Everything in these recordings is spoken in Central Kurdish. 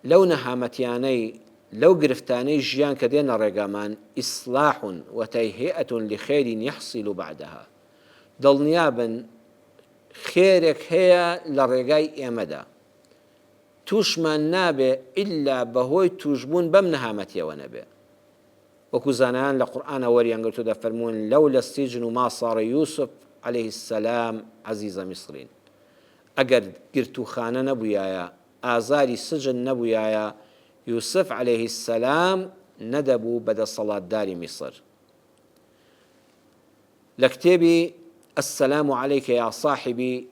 لەو نەهامەتیانەی لەو گرفتانەی ژیان کە دێنە ڕێگامان، اصلاح و تهیئە لخیر یحصل بعدها، دڵنیابن خێرێک هەیە لە ڕێگای ئێمەدا توشمان نابێ ئیلا بەهۆی توشبوون بەم نەهامەتیەوە نەبێ. وەکو زانایان لە قورئانا وەریان گرتووە دەفەرموون، لولا السجن ما صار یوسف علیه السلام عزیز مصر، ئەگەر گرتووخانە نەبوویایە، ئازاری سجن نەبوویایە، یوسف علیه السلام نەدەبوو بە دەسەڵاتداری میسر. لە کتێبی، السلام علیک یا صاحبی،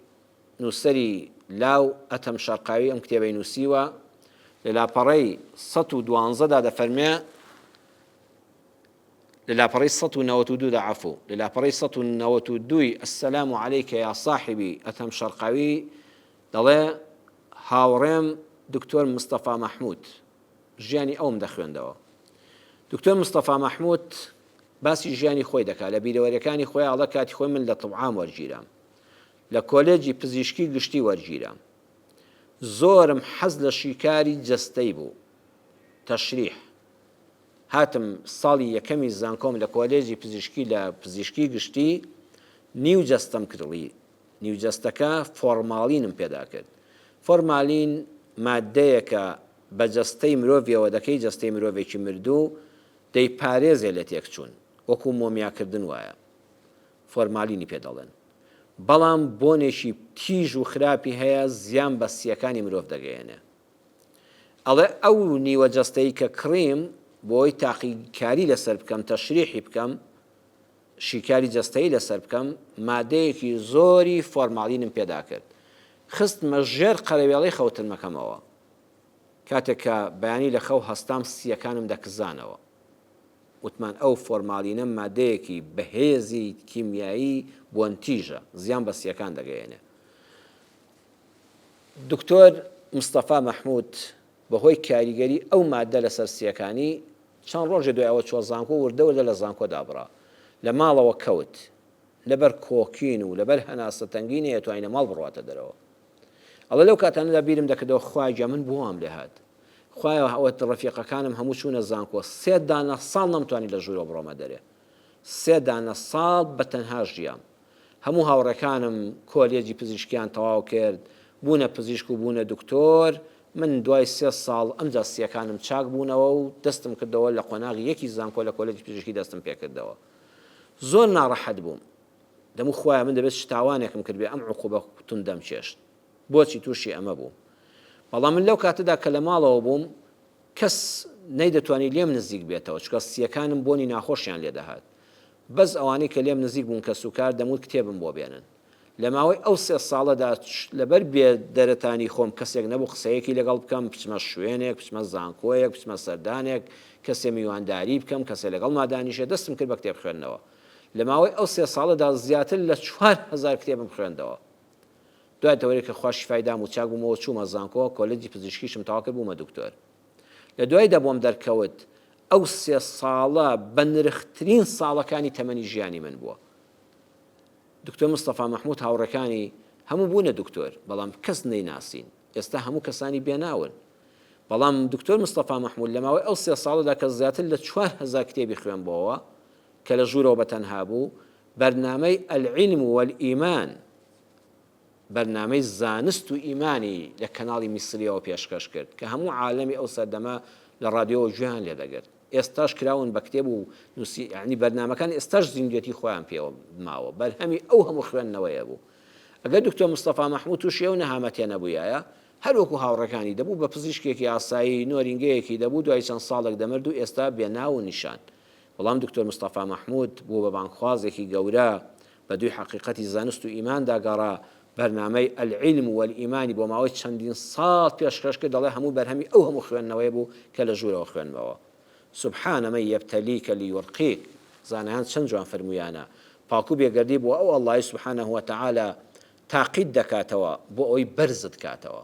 نووسەری لاو ئەتەم شەرقاوی ئەم کتێبەی نووسیوە، لە لاپەڕەی 112 دا دەفەرمێ، لە لاپەڕەی 192 دا عەفو، لە لاپەڕەی 192 ی السلام علیک یا صاحبی ئەتەم شەرقاوی دەڵێ، هاوڕێم دکتۆر مستەفا مەحمود، ژیانی ئەوم دەخوێندەوە. دکتۆر مستەفا مەحمود باسی ژیانی خۆی دەکا، لە بیرەوەریەکانی خۆی ئەڵێ کاتی خۆی من لە طب عام وەرگیرام. لە کۆلێجی پزیشکی گشتی وەرگیرام. زۆرم حەز لە شیکاری جەستەی بوو، تشریح. هاتم ساڵی یەکەمی زانکۆم لە کۆلێجی پزیشکی لە پزیشکی گشتی نیو جەستەم کڕی. نیو جەستەکە فۆرماڵینم پێدا کرد. فۆرمالین ماددەیەکە بە جەستەی مرۆڤیەوە دەکەی، جەستەی مرۆڤێکی مردوو دەیپارێزێ لە تێکچوون، وەکوو مۆمیاکردن وایە. فۆرمالینی پێ دەڵێن. بەڵام بۆنێکی تیژ و خراپی هەیە زیان بە سییەکانی مرۆڤ دەگەیەنێ. ئەڵێ ئەو نیوە جەستەی کە کڕیم بۆی تاقیکاری لەسەر بکەم، تەشریحی بکەم، شیکاری جەستەیی لەسەر بکەم، مادەیەکی زۆری فۆرمالینم پێدا کرد. خستمە ژێر قەرەوێڵەی خەوتنمەکەمەوە. کاتێک کە بەیانی لە خەو هەستام سییەکانم دەکزانەوە. وتمان ئەو فۆرمالینە مادەیەکی بەهێزی کیمیایی بۆنتیژە، زیان بە سییەکان دەگەیەنێ. دکتۆر مستەفا مەحمود بەهۆی کاریگەری ئەو مادە لەسەر سییەکانی، چەند ڕۆژێ دوای ئەوە چووە زانکۆ، وردە وردە لە زانکۆ دابڕا. لە ماڵەوە کەوت. لەبەر کۆکین و لەبەر هەناسەتەنگی نەیەتوانی لە ماڵ بڕواتە دەرەوە. ئەڵێ لەو کاتانەدا بیرم دەکردەوە خوایە گیان من بۆ وام لێهات؟ خوایە ئەوە ڕەفیقەکانم هەموو چوونە زانکۆ سێ دانە ساڵ نەمتوانی لە ژوورەوە بڕۆمە دەرێ سێ دانە ساڵ بە تەنها ژیام هەموو هاوڕێکانم کۆلێجی پزیشکیان تەواو کرد بوونە پزیشک و بوونە دکتۆر من دوای سێ ساڵ ئەمجا سیەکانم چاک بوونەوە و دەستم کردەوە لە قۆناغی یەکی زانکۆ لە کۆلێجی پزیشکی دەستم پێکردەوە زۆر ناڕەحەت بووم دەموو خوایە من دەبێت چ تاوانێکم کردبێ ئەم عقوبە توندەم چێشت بۆچی تووشی ئەمە بووم؟ بەڵام من لەو کاتەدا کە لە ماڵەوە بووم کەس نەیدەتوانی لێم نزیک بێتەوە چونکە سییەکانم بۆنی ناخۆشیان لێ دەهات. بەس ئەوانەی کە لێم نزیک بوون کەسوکار دەموت کتێبم بۆ بێنن. لە ماوەی ئەو سێ ساڵەدا لەبەر بێ دەرەتانی خۆم کەسێک نەبوو قسەیەکی لەگەڵ بکەم، بچمە شوێنێک، بچمە زانکۆیەک، بچمە سەردانێک، کەسێ میوانداری بکەم، کەسێ لەگەڵما دانیشێ، دەستم کرد بە کتێب خوێندنەوە. لە ماوەی ئەو سێ ساڵەدا زیاتر لە 4000 کتێبم خوێندەوە. دوای تەوەرێک کە خوا شیفای دام و چاک بوومەوە چوومە زانکۆ، کۆلێجی پزیشکیشم تەواو کرد بوومە دکتۆر. لە دوایدا بۆم دەرکەوت ئەو سێ ساڵە بەنرخترین ساڵەکانی تەمەنی ژیانی من بووە. دکتۆر مستەفا مەحمود هاوڕێکانی هەموو بوونە دکتۆر، بەڵام کەس نەیناسین. ئێستا هەموو کەسانی بێناون. بەڵام دکتۆر مستەفا مەحمود لە ماوەی ئەو سێ ساڵەدا کە زیاتر لە 4000 کتێبی خوێنبۆوە، کە لە ژوورەوە بە تەنها بوو، بەرنامەی العلم والایمان، بەرنامەی زانست و ئیمانی لە کەناڵی میسریەوە پێشکەش کرد کە هەموو عالەمی ئەو سەردەمە لە ڕادیۆوە گوێیان لێ دەگرت. ئێستاش کراون بە کتێب و نووسی، یانی بەرنامەکان ئێستاش زیندوێتی خۆیان پێوە ماوە، بەرهەمی ئەو هەموو خوێندنەوەیە بوو. ئەگەر دکتۆر مستەفا مەحموود تووشی ئەو نەهامەتیە نەبوویایە، هەر وەکوو هاوڕێکانی دەبوو بە پزیشکێکی ئاسایی، نۆرینگەیەکی دەبوو، دوای چەند ساڵێک دەمرد و ئێستا بێ ناو و نیشان. بەڵام دکتۆر مستەفا مەحمود بوو بە بانگخوازێکی گەورە، بە دووی حەقیقەتی زانست و ئیماندا گەڕا، بەرنامەی، العلم والایمان، ی بۆ ماوەی چەندین ساڵ پێشکەش کرد، دەڵێ هەموو بەرهەمی ئەو هەموو خوێندنەوەیە بوو کە لە ژوورەوە خوێندمەوە. سبحان من یبتلیک لیرقیک، زانایان چەند جوان فەرموویانە، پاک و بێگەردی بۆ ئەو اللە ی سبحانە وتعالی تاقیت دەکاتەوە بۆ ئەوەی بەرزت کاتەوە.